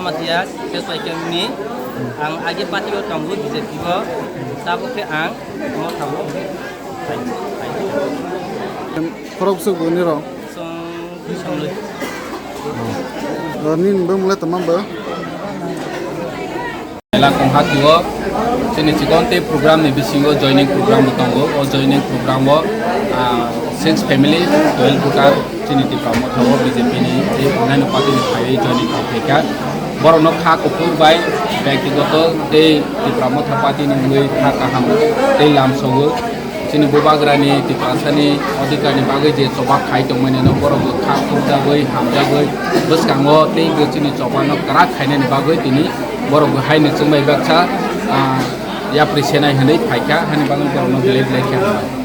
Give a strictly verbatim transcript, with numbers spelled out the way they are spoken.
Matias, Kesai Kemni, ang agi party o tongo B J P o, tabuk khe ang Motha o. Khorok bwswk bo nirok? Song, song loi. Nini bwmwlai tongma bo? Mela kongha tio, chini chikon tei program ni bisingo joining program bo tongo. O joining program o, ah, six family, twelve voter, chini Tipra Motha o B J P ni tei onnaino party ni phaiwi joining khai kha. Borokno kha kuphur bai byaktigoto tei Tipra Motha party ni wngwi kha kaham tei lamsogo. Chini bubagrani Tiprasani odhikarni bagwi je choba khai tongmani no borok bo kha khumjagwi, hamjagwi, bwskango tei bo chini chobano kwrak khainani bagwi tini borok bo haino chwngbai baksa, ah, yapri senai hwnwi phaikha, hani bagwi borokno belai belai khe hambai.